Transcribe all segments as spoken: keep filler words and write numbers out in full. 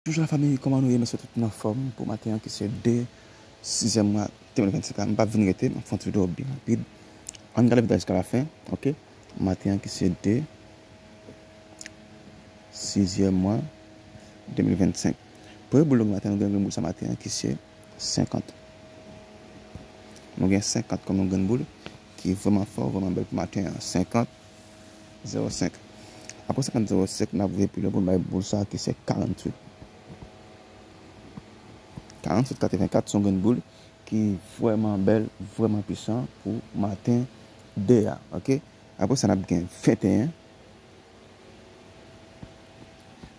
Bonjou la fanmi, kòman nou ye? M espere tout moun anfòm pou maten an ki se de sizyèm mwa de mil vennsenk la. M p ap vin rete, m ap fè yon ti videyo byen rapid. Ann gade videyo a jiska lafen, oke? Maten an ki se de sizyèm mwa de mil vennsenk. Premye boul nou gen maten an, nou gen grenn boul sa maten an ki se senkant. Nou gen senkant kòm yon grenn boul ki vrèman fò, vrèman bèl pou maten an. Senkant, zewo senk. Apre senkant zewo senk, n ap rive pi lwen pou n bay boul sa ki se karanntuit. Karanntuit katrevenkat se yon grenn boul ki vrèman bèl, vrèman pwisan pou maten de a, oke? Apre sa, n ap gen venteyen.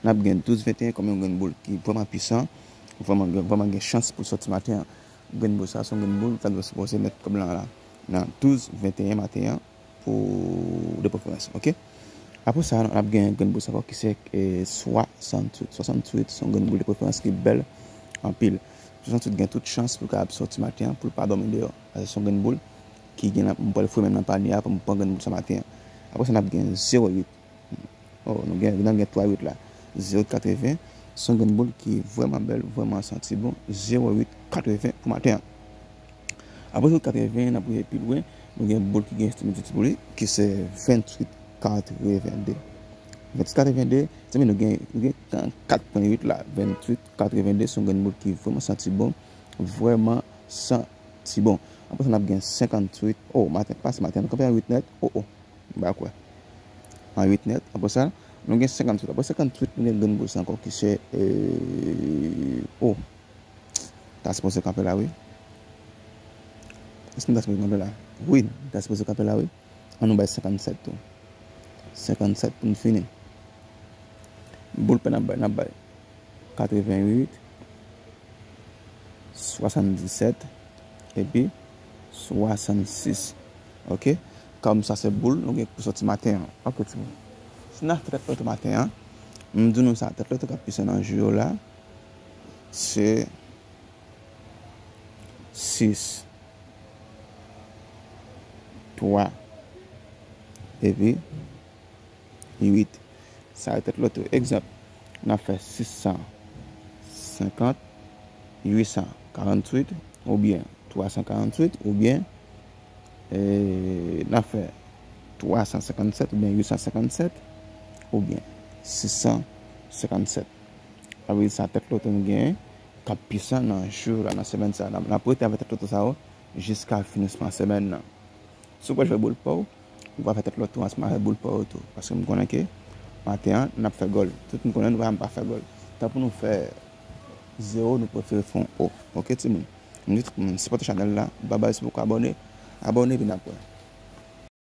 N ap gen douz venteyen kòm yon grenn boul ki vrèman pwisan, vrèman, vrèman gen chans pou sòti maten an. Grenn boul sa, se yon grenn boul, ta dwe sipoze met kòb lan la nan douz venteyen maten an pou de preferans, oke? Apre sa, n ap gen grenn boul sa ankò ki se, e, swasanntuit. Swasanntuit se yon grenn boul de preferans ki bèl anpil. Swasanntuit gen tout chans pou l kapab sòti maten an, pou l pa dòmi deyò. Paske se yon grenn boul ki gen nan, m pral foure menm nan panye a pou m pran grenn boul sa maten an. Apre sa, n ap gen zewo uit. Oh, nou gen, n ap gen twa uit la. Zewo uit katreven, se yon grenn boul ki vrèman bèl, vrèman santi bon. Zewo uit katreven pou maten an. Apre zewo uit katreven, n ap rive pi lwen, nou gen boul ki gen estimeti pou li, ki se venntuit katrevende. Venntuit katrevende, se nou gen, nou gen kat pwen uit la. Venntuit katrevende, se yon grenn boul ki vrèman santi bon, vrèman santi bon. Apre sa, n ap gen senkanntuit. Oh, maten, pase maten, nou kanpe a uit nèt. Oh, oh. M pa kwè. An uit nèt. Apre sa, nou gen senkanntuit. Apre senkanntuit, nou gen grenn boul sa ankò ki se, e, oh. Ta sipoze kanpe la, wi. Èske m ta sipoze kanpe la? Wi, m ta sipoze kanpe la, wi. Ann nou bay senkannsèt tou. Senkannsèt pou n fini. Boul pè n ap bay, n ap bay katrevenuit, swasanndisèt, epi swasannsis. Oke? Kòm sa se boul nou gen pou sòti maten an. Oke, timoun. Si n ap fè tèt loto maten an, m di nou sa, tèt loto k ap pwisan nan jou yo la, se sis, twa, epi uit. Sa yo tèt loto. Egzanp, n ap fè sis san senkant, uit san karanntuit, oubyen twa san karanntuit, oubyen, e, n ap fè twa san senkannsèt, oubyen uit san senkannsèt, oubyen sis san senkannsèt. Sa vle di sa tèt loto nou genyen k ap pwisan nan jou la, nan semèn sa a. N ap, n ap rete avèk tèt loto sa yo jiska finisman semèn nan. Si w pral jwe boul pa w, ou va fè tèt loto ansanm avèk boul pa w tou. Paske m konnen ke maten an, n ap fè gòl. Tout moun konnen nou pa janm pa fè gòl. Tan pou nou fè zewo, nou prefere fè yon o. Oke, timoun? M di tout moun, sipòte chanèl la. Babay, si w poko abòne, abòne, epi n ap wè.